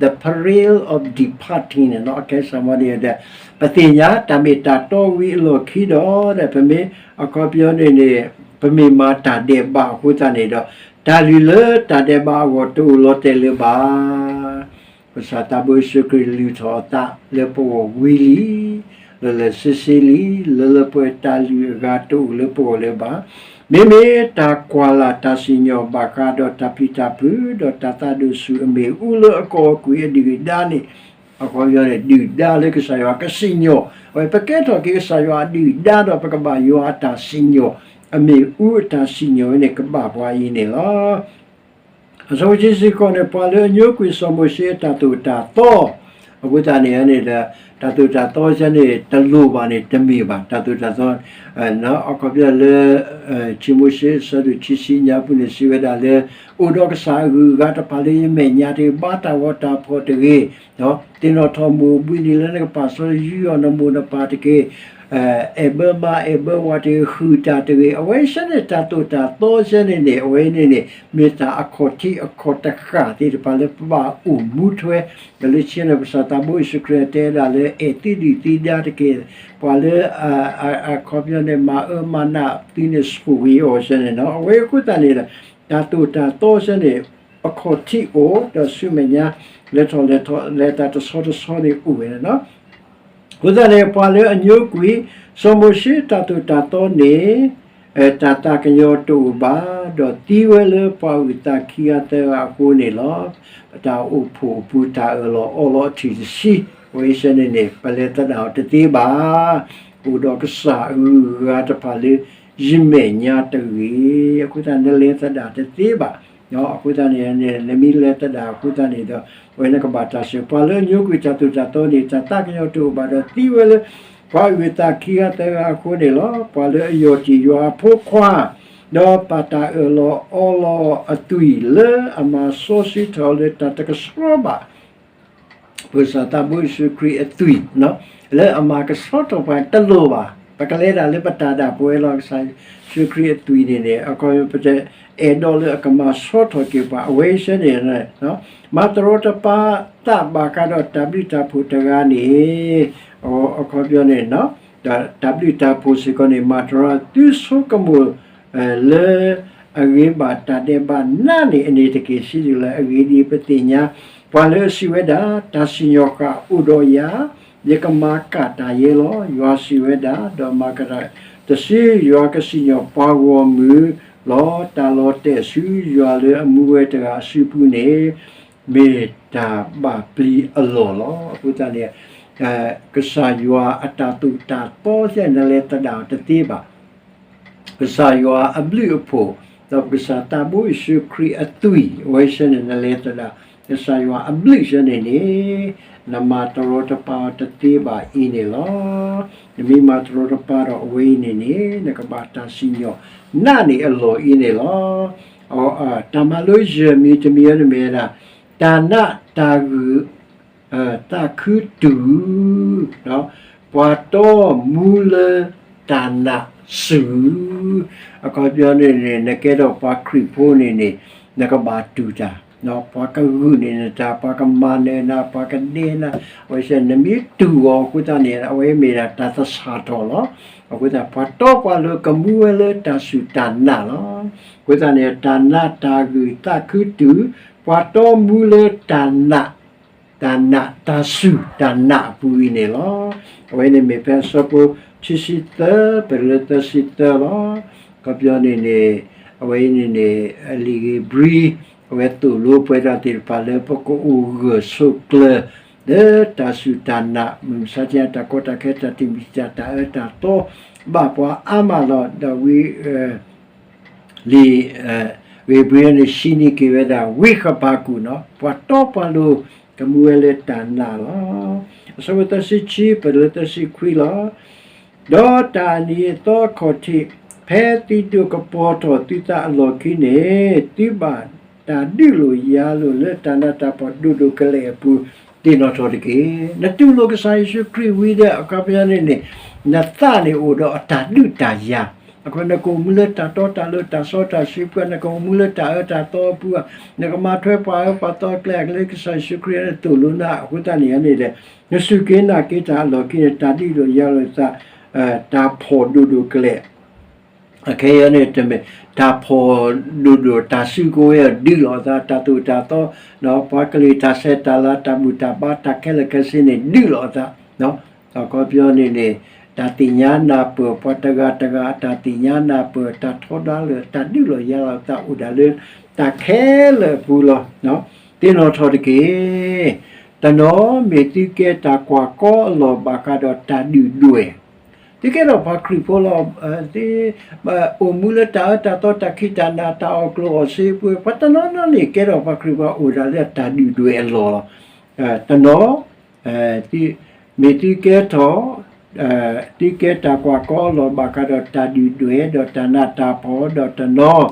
the peril of departing န့ၣ် အခဲစၢ်မီၤန့ၣ်ဒီး ပသ့ၣ်ညါတၢ်မ့ၢ်တၢ်တီဝံၤအလီၢ်ခံဒီး ပမ့ၢ်အခီပညီန့ၣ်န့ၣ် ပမ့ၢ်မၤတၢ်ဒဲးဘးအဃိသတးန့ၣ်ဒီး တၢ်လုၢ်လၢတၢ်ဒဲးဘးအဂီၢ်တအိၣ်လီၤတဲာ်လၢၤဘၣ်. ကစၢ်သးဘိယ့ၣ်ၡူးခရံာ်လုၢ်ထီၣ်အသးလၢပဂီၢ်ဝံၤလံ. လၢာ်လၢာ်ဆ့ဆ့လံ, လၢလၢပှဲၤပှဲၤတၢ်လုၢ်အဂၤတအိၣ်လၢပဂီၢ်လၢၤဘၣ်. မ့မ့ၢ်တၢ်ကွၢ်လၢ်တၢ်စံၣ်ညီၣ်ဘၣ်ဃးဒီးတၢ်ပျံၤတၢ်ဖုး ဒီးတၢ်သးဒိၣ်ဆူၣ်အမ့ၣ်အူလၢအကီၢ်အကွံာ်အဒုၣ်အဒါန့ၣ်, အခီပညီန့ၣ် ဒုၣ်ဒါလၢကစၢ်ယွၤကစံၣ်ညီၣ်, အဝဲပကဲထီၣ်က့ၤကစၢ်ယွၤအဒုၣ်ဒါဒီးပကဘၣ်ယွၤအတၢ်စံၣ်ညီၣ်, အမ့ၣ်အူအတၢ်စံၣ်ညီၣ်ဝဲန့ၣ် ကဘၣ်ပှၤအံၤန့ၣ်လီၤ. အဆၢဖိခံဆံဃိးန့ၣ် ပှၤလၢအညိကွံာ်စီၤမိၤၡ့အတၢ်သိၣ်တၢ်သီ, အဃိသတးန့ၣ်န့ၣ်ဒီး တၢ်သိၣ်တၢ်သီဆၢန့ၣ် တလိၣ်ဘၣ်န့ၣ်တမ့ၢ်ဘၣ်. တၢ်သိၣ်တၢ်သီ အခီပညီလၢ ခံမိၤၡ့အဆၢဒိၣ်ခံဆံညါပူၤန့ၣ် စံးဝဲဒၣ်လၢ အိၣ်ဒီးကစၢ်အဂုၤအဂၤတဖၣ်လၢယမဲာ်ညါတဂ့ၤ, ဘါတၢ်ဂီၤတၢ်ဖီၣ်တဂ့ၤ, သ့ၣ်နီၣ်ထီၣ်မိၢ်ဘှံးနံၤလၢနကပာ်စီဆှံယွၤနမိၢ်နပၢ်တက့ၢ်. အဲၣ်ဘၢမါအဲၣ်ဘၢဝၤတဂ့ၤ, ဟုၣ်တၢ်တဂ့ၤ, အဝဲဆၢန့ၣ် တၢ်သိၣ်တၢ်သီဆၢန့ၣ်န့ၣ် အဝဲန့ၣ်န့ၣ် မ့ၢ်တၢ်အခီၣ်ထံးအခီၣ်တဃၣ်သ့ၣ်တဖၣ်လၢပဘၣ်အိၣ်မူထွဲ ဒီးလၢခံန့ၣ် ကစၢ်သးဘိယ့ၣ်ၡူးခရံာ်တဲဒၣ်လၢ အဲၣ်သုဒုၣ်သုဒါတက့ၢ်. ပှၤလၢ အခီပညီန့ၣ် မၤအၢမၤနးသုန့ၣ်ဆိၣ်ဂ့ၤအီၤဆၢန့ၣ်လီၤ. အဝဲအဃိသတးန့ၣ်ဒီး တၢ်သိၣ်တၢ်သီဆၢန့ၣ် အခီၣ်ထံးအိၣ် ဒီးဆူမဲာ်ညါ လဲၤထီၣ်လဲၤထီၣ်လဲၤတၢ်တဆီတဆီန့ၣ်အိၣ်ဝဲန့ၣ်လီၤ. အဃိသတးန့ၣ် ပှၤလၢအညိကွံာ် စီၤမိၤၡ့တၢ်သိၣ်တၢ်သီန့ၣ် တၢ်သးကညီၤတအိၣ်ဘၣ်, ဒီးသံဝဲလၢပှၤအုၣ်သးခံဂၤသၢဂၤအဃိန့ၣ်လီၤ. ပတၢ်အိၣ်ဖှိၣ်အပူၤတၢ်အၢၣ်လီၤအီလီၤအထံၣ်တဆံ, အဝဲဆၢန့ၣ်န့ၣ် ပလဲၤသဒၣ်အီၤတသ့ဘၣ်. အိၣ်ဒီးကစၢ်အဂုၤအဂၤတဖၣ်လၢ ယမဲာ်ညါတဂ့ၤ. အဃိသတး နလဲၤသဒၣ်တသ့ဘၣ်. အဃိသတးန့ၣ် နမ့ၢ်လဲၤသဒၣ်အဃိသတးန့ၣ်ဒီး အဝဲနကဘၣ်တၢ်ဆိၣ်, ပှၤလၢအညိကွံာ်တၢ်သိၣ်တၢ်သီန့ၣ် တၢ်သးကညီၤတအိၣ်ဘၣ်ဒီးသံဝဲလၢ ပှၤအုၣ်သးခံဂၤသၢဂၤအဃိန့ၣ်လီၤ. ပှၤလၢအယီၢ်တံၢ်ယွၤအဖိခွါ ဒီးပာ်တၢ်အၢၣ်လီၤအီလီၤအသွံၣ်လၢအမၤစီဆှံထီၣ်လၢတၢ်တကဆှီဘၣ် ပကစၢ်သးဘိယ့ၣ်ၡူးခရံာ်အသွံၣ် လၢအမၤကဆှီထီၣ်ပှၤတလိၣ်ဘၣ်. ပကလဲၤဒၣ်လၢပတၢ်ဒၣ်ပဝဲလီၤ. ကစၢ်ယ့ၣ်ၡူးခရံာ်အသွံၣ်န့ၣ်န့ၣ် အခီပညီ ပတအဲၣ်ဒိးလၢအကမၤဆှီထီၣ်က့ၤပှၤ အဝဲဆၢန့ၣ် မၤတရီတပါသးဘၣ်ဃးဒီးတၢ်ဘျုးတၢ်ဖှိၣ်တဂၤန့ၣ် အခီပညီန့ၣ် ဒီးတၢ်ဘျုးတၢ်ဖှိၣ်စ့ၢ်ကီးန့ၣ် မၤတရီသုဆိကမိၣ် လၢအဂ့ၤဘၣ်တၢ်ဒဲးဘးနးန့ၣ် အန့ၣ်တက့ၢ်. စံးဒ်လဲၣ်အဂ့ၢ်ဒ်အံၤ, ပသ့ၣ်ညါ ပှၤလၢအစံးဝဲဒၣ်, တၢ်စံၣ်ညီၣ်ဃာ်အိၣ်ဒီးယၤ, ယကမၤကၣ်တၢ်ယဲလီၤ. ယွၤစံးဝဲဒၣ်, ဒီးမၤကတၢ်တစု, ယွၤကစံၣ်ညီၣ်ပှၤဂီၢ်မုၢ်လီၤ. တၢ်လီၤတဲာ်ဆူယွၤလၢအမူဝဲတဂၤအစုပူၤန့ၣ် မ့ၢ်တၢ်ဘၣ်ပျံၤအလီၢ်လီၤ. အဃိသတးန့ၣ် ကစၢ်ယွၤအတၢ်သိၣ်တၢ်သီ နလဲၤသဒၣ်အီၤတသ့ဘၣ်. ကစၢ်ယွၤအဘျုးအဖှိၣ်, ဒီးပကစၢ်သးဘိယ့ၣ်ၡူးခရံာ်အသွံၣ်, အဝဲဆၢန့ၣ် နလဲၤသဒၣ် ကစၢ်ယွၤအဘျုးဆၢန့ၣ်န့ၣ် နမၤတရီတပါအီၤတသ့ဘၣ်အံၤန့ၣ်လီၤ. နမ့ၢ်မၤတရီတပါဒီးအဝဲအံၤန့ၣ်န့ၣ် နကဘၣ်တၢ်စံၣ်ညီၣ်နးန့ၢ်အလီၢ်အံၤန့ၣ်လီၤ. တၢ်မၤလိယဲၢ်မံၤတမံၤအံၤန့ၣ်မ့ၢ်ဝဲဒၣ် တၢ်နးတၢ်ဂုာ် သးခုတူာ်, ပှၤတီမူလၢတၢ်နးစူၢ်, အခီပညီန့ၣ်န့ၣ် နကဲထီၣ်ပှၤခရံာ်ဖိန့ၣ်န့ၣ် နကဘၣ်တူၢ်တၢ်, ပှၤကဂုာ်န့ၢ်နတၢ်, ပှၤကမၤနၢၤနၤ, ပှၤကဒဲနၤ, အဝဲဆၢ နမ့ၢ်တူၢ်အီၤအဃိသတးန့ၣ် အဝဲမ့ၢ်ဒၣ်တၢ်သဆၣ်ထီၣ်လီၤ. အဃိသတး ပှၤတီပှၤလိၤကမူဝဲလၢတၢ်စူၢ်တၢ်နာ်လီၤ. အဃိသတးန့ၣ် တၢ်နးတၢ်ဂုာ်သးခုတူာ်, ပှၤတီမူလၢတၢ်နး တၢ်နး တၢ်စူၢ်တၢ်နာ်အပူၤအံၤန့ၣ်လီၤ. အဝဲန့ၣ်မ့ၢ်ဖဲအဆၢဖိခံဆံသၢ ပတုၤလၢသၢဆံသၢလီၤ. အခီပညီန့ၣ်န့ၣ် အဝဲအံၤန့ၣ်န့ၣ် လံာ်ဧ့ၤဘြံၤ အဝဲသိၣ်လိပှဲၤထီၣ်သ့ၣ်တဖၣ်လၢပကအိၣ်ဂၢၢ်ဆိးကျၢၤ လၢတၢ်စူၢ်တၢ်နာ် မုၢ်မဆါတနံၤတၢ်ကီတၢ်ခဲတၢ်တံာ်မံၤတံာ်တာ် တၢ်အၢတၢ်သီ ဘၣ်ပှၤအါမးလီၤ. ဒီးဝံ လံာ် ဧ့ၤဘြံၤန့ၣ် ဟံးန့ၢ်က့ၤဝဲဒၣ် ဝံဃဘးကူာ်နီၤ ပှၤတီပှၤလိၤ ကမူဝဲလၢတၢ်နာ်လီၤ. အဆၢဖိသၢဆံခံ ပတုၤလၢသၢဆံခွံလီၤ. ဒီးတၢ်အနံၤအသီအခီၣ်ထံး ဖဲသုဒိးကပီၤထီၣ်သုသးအလီၢ်ခံန့ၣ် သုဘၣ်တၢ်ဒုးလိာ်ယၤလိာ်လၢတၢ်နးတၢ်ဖှီၣ်ဒိၣ်ဒိၣ်ကလဲာ်အပူၤ သ့ၣ်နီၣ်ထီၣ်တက့ၢ်. နတူၢ်လိာ်ကစၢ်ယ့ၣ်ၡူးခရံာ်ဝံၤဒီး အခီပညီန့ၣ်န့ၣ် နသးန့ၣ်အိၣ်ဒီးအတၢ်ဒုးတၢ်ယၤ အဃိ နကအိၣ်မူလၢတၢ်တီတၢ်လိၤ တၢ်စီတၢ်ဆှံပူၤ နကအိၣ်မူလၢတၢ်အၢတၢ်သီအပူၤ နကမၤထွဲပှၤအၢပှၤသီအကျဲ လၢကစၢ်ယ့ၣ်ၡူးခရံာ်န့ၣ်သိၣ်လိနၤ အဃိသတးန့ၣ်န့ၣ်ဒီး နစူၢ်က့ၤနာ်က့ၤတၢ်အလီၢ်ခံန့ၣ် တၢ်ဒုးလိာ်ယၤလိာ်သး တၢ်ဖှီၣ်ဒိၣ်ဒိၣ်ကလဲာ် အခဲအံၤန့ၣ်တမ့ၢ် တၢ်ဖှီၣ်ဒိၣ်ဒိၣ် တၢ်စုကဝဲၤအီၤဒုးလိာ်အသး တၢ်သိၣ်တၢ်သီ ပှၤကလုာ်တၢ်ဆဲးတၢ်လၤ တၢ်ဘူၣ်တၢ်ဘါ တၢ်ခဲလၢာ်ခဲဆ့န့ၣ် ဒုးလိာ်အသး အခီပညီန့ၣ်န့ၣ် တၢ်သ့ၣ်ညါနၢ်ပၢၢ် ပှၤတဂၤတဂၤအတၢ်သ့ၣ်ညါနၢ်ပၢၢ် တၢ်ထီဒါလၢာ် တၢ်ဒုးလီၤယၤလီၤသးအိၣ်ဒၣ်လၢတၢ်ခဲလၢာ်အပူၤလီၤ. သ့ၣ်နီၣ်ထီၣ်တက့ၢ်. တနီၤမ့ၢ်သုကဲတၢ်ကွၢ်ကီအလီၢ်ဘၣ်ဃးဒီးတၢ်ဒုၣ်ဒွဲၣ်, သုကဲထီၣ်ပှၤခရံာ်ဖိလီၤ, အိၣ်မူလၢတၢ်အၢတၢ်သီ တၢ်ခံးတၢ်နၤ တၢ်အီၣ်ကျိၣ်အီၣ်စ့အပူၤ, ပှၤတနီၤနီၤန့ၣ် ကဲထီၣ်ပှၤခရံာ်ဖိအိၣ်ဒၣ်လၢတၢ်ဒုၣ်ဒွဲၣ်အလီၢ်လီၤ. တနီၤ မ့ၢ်သုကဲထီၣ်, သုကဲတၢ်ကွၢ်ကီအလီၢ်ဘၣ်ဃးဒီးတၢ်ဒုၣ်ဒွဲၣ် ဒီးတၢ်နးတၢ်ဖှီၣ် ဒီးတနီၤ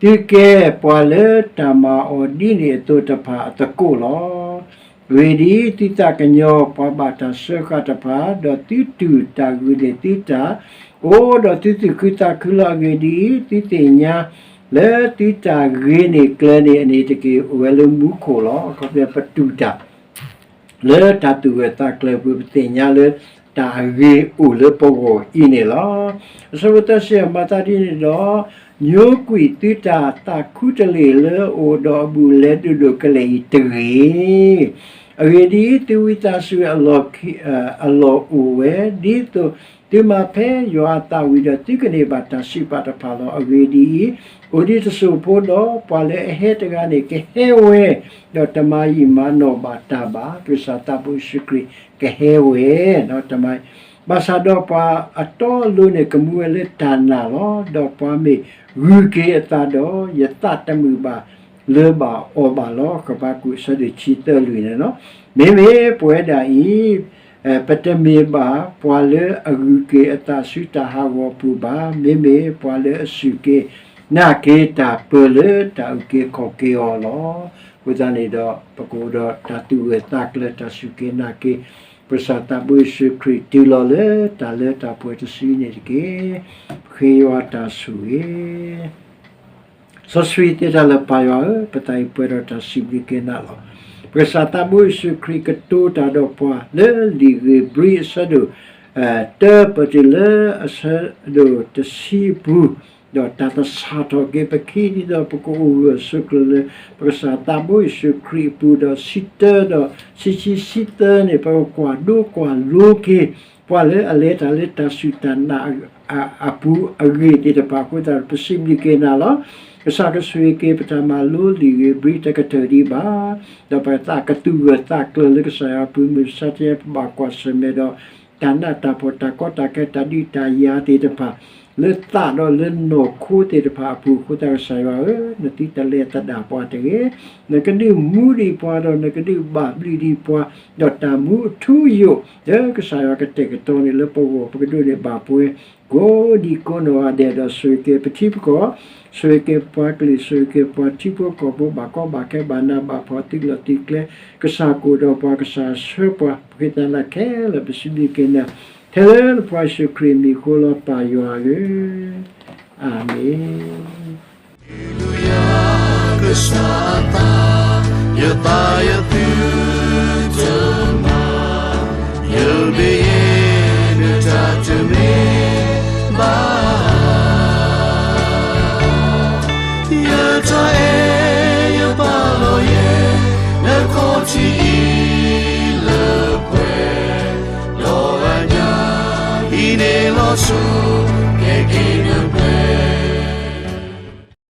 သုကဲပှၤလၢတၢ်မၤအီၤဒ်န့ၣ်အသိးတဖၣ်အသကိးလီၤ. အဂ့ၢ်ဒ်အံၤ, သုသးကညီၤပှၤဘၣ်တၢ်စၢဃာ်တဖၣ်, ဒီးသုတူၢ်တၢ်ဂုာ်န့ၢ်သုတၢ်အိၣ်, ဒီးသုသူၣ်ခုသးခုလီၤ. အဂ့ၢ်ဒ်အံၤ, သုသ့ၣ်ညါလၢသုတၢ်ဂ့ၤန့ၢ်ကျၢၤန့ၣ်အန့ၣ်တက့ၢ်. အိၣ်ဝဲလၢမူခိၣ်လီၤ. အခီပညီပတူၢ်တၢ် လၢတၢ်သူၣ်ဂၢၢ်သးကျၢၤပူၤ ပသ့ၣ်ညါလၢတၢ်အဂ့ၤအိၣ်လၢပဂီၢ်အံၤန့ၣ်လီၤ. အဆၢဖိသၢဆံ မၤသးဒ်န့ၣ်ဒီး, ညိကွံာ်သုတၢ်သးခူတလ့ၢ်လၢအအိၣ်ဒီးအဘူးအလဲဒိၣ်ဒိၣ်ကလဲာ်အံၤတဂ့ၤ. အဂ့ၢ်ဒ်အံၤ, သုဝံသးစူၤအလီၢ်အိၣ်ဝဲ, ဒ်သိးသုမၤဖဲယွၤအသးဝံၤဒီး သုကန့ၢ်ဘၣ်တၢ်စံးပာ်တဖၣ်လီၤ. အဂ့ၢ်ဒ်အံၤ, အိၣ်ဒံးတစိၢ်ဖိဒီး ပှၤလၢအဟဲတဂၤန့ၣ် ကဟဲဝဲ, ဒီးတမၤယံာ်မၤနီၢ်ဘၣ်တၢ်ဘၣ်. ပကစၢ်သးဘိယ့ၣ်ၡူးခရံာ်ကဟဲဝဲ, တမၤ, ဘၣ်ဆၣ်ဒီးပှၤအတီအလိၤန့ၣ် ကမူဝဲလၢတၢ်နာ်လီၤ. ဒီးပှၤမ့ၢ်ဂုာ်က့ၤအသးဒီး, ယသးတမုာ်ဘၣ်လၢၤဘၣ်အီၤဘၣ်လီၤ. ဃဘးကူာ် အဆၢဒိၣ်ခံ သၢ လွံၢ်န့ၣ်လီၤ. မ့မ့ၢ်ပဝဲဒၣ်အံၤ ပတမ့ၢ်ဘၣ်ပှၤလၢအဂုာ်က့ၤအသးဆူတၢ်ဟးဂီၤပူၤဘၣ်. မ့မ့ၢ်ပှၤလၢအစူၢ်က့ၤနာ်က့ၤတၢ်ပၢလၢတၢ်အုၣ်က့ၤခီၣ်က့ၤအီၤလီၤ. အဃိသတးန့ၣ်ဒီး ပကအိၣ်ဒီးတၢ်သူၣ်ဂၢၢ်သးကျၢၤ တၢ်စူၢ်က့ၤနာ်က့ၤ ပကစၢ်သးဘိယ့ၣ်ၡူးခရံာ်တုၤလီၤလၢတၢ်လၢတၢ်ပှဲၤတစုန့ၣ်တက့ၢ်. ပဃ့ယွၤတၢ်ဆိၣ်ဂ့ၤ စီဆှံသ့တၢ်လၢပၢ်ယွၤဧၢ, ပသးအံၤပှဲၤဒီးတၢ်စံးဘျုးက့ၤနၤလီၤ. ပကစၢ်သးဘိယ့ၣ်ၡူးခရံာ်ကတိၤတၢ်ဒီးပှၤလၢလံာ်ဧ့ၤဘြံၤအဆၢဒိၣ် တၢ ပတုၤလၢအဆၢဒိၣ်တဆံအပူၤ, ဒီးတၢ်သဆၣ်ထီၣ်က့ၤပခံ ဒ်သိးပကအိၣ်ဂၢၢ်ဆိးကျၢၤလၢ ပကစၢ်သးဘိယ့ၣ်ၡူးခရံာ်အပူၤ, ဒီးဆံတၢဒီးဆံဆံဆံသၢန့ၣ် ပကကွၢ်ဒိကွၢ်လိက့ၤ ပှၤလၢအလဲၤတၢ်လၢတၢ်စူၢ်တၢ်နာ်အပူၤအဂ့ၢ်သ့ၣ်တဖၣ်အဃိသတး ပစံးဘျုးက့ၤနၤလီၤ. ကစၢ်ကဆိၣ်ဂ့ၤက့ၤ ပတၢ်မၤလိလံာ်ဧ့ၤဘြံၤတကတၢၢ်ဒံးဘၣ်, ဒီးပသးကသူၣ်ဂၢၢ်သးကျၢၤလၢကစၢ်ယွၤအပူၤ မုၢ်မဆါတနံၤ ပဘၣ်ကွၢ်ဆၢၣ်မဲာ်ဒီး တၢ်နးတၢ်ဖှီၣ် တၢ်ကီတၢ်ခဲ တၢ်ဒုးတၢ်ယၤသ့ၣ်တဖၣ် လၢသးဒီးလၢနီၢ်ခိသ့ၣ်တဖၣ်အပူၤအဃိသတး ကစၢ်ယွၤဧၢ, နသုတလဲၤသဒၣ်ပှၤတဂ့ၤ. နကဒုးမူဒံးပှၤဒီး နကဒုးဘၣ်ဘျုးဒံးပှၤ, ဒီးတၢ်မူအထူအယိာ်လၢကစၢ်ယွၤကတဲာ်ကတီၤန့ၣ် လၢပဂီၢ် ပကဒိးန့ၢ်ဘၣ်ပှဲၤ ကိးဒံကိးနီၢ်ဂၤဒဲးဒီး ဆိၣ်ဂ့ၤက့ၤပထံပကီၢ်, ဆိၣ်ဂ့ၤက့ၤပှၤကလုာ်, ဆိၣ်ဂ့ၤက့ၤပှၤထံဖိကီၢ်ဖိ ဘၣ်ကီဘၣ်ခဲ ဘၣ်နးဘၣ်ဖှီၣ် သုးလီၢ်သုးကျဲ, ကစၢ်ကအိၣ်ဒီးပှၤ ကစၢ်ဆှၢပှၤ, ပဃ့သးနၤခဲလၢာ် ပစံးဘျုးက့ၤနၤ ထဲလၢနဖိယ့ၣ်ၡူးခရံာ်အမံၤအဃိလီၤ ပၢ်ယွၤဧၢ, အၤမ့ၣ်. ကစၢ်အသး, ယသးယသုတမၤ, ယမ့ၢ်ယဲ နတၢ်တမ့ၢ်ဘၣ်, ယတၢ်အဲၣ်ယပာ်လီၤယဲ နခီၣ်ထံးအံၤလၢပှဲၤ, ဒီးအညၣ်အံၤန့ၣ်လီၤဆိ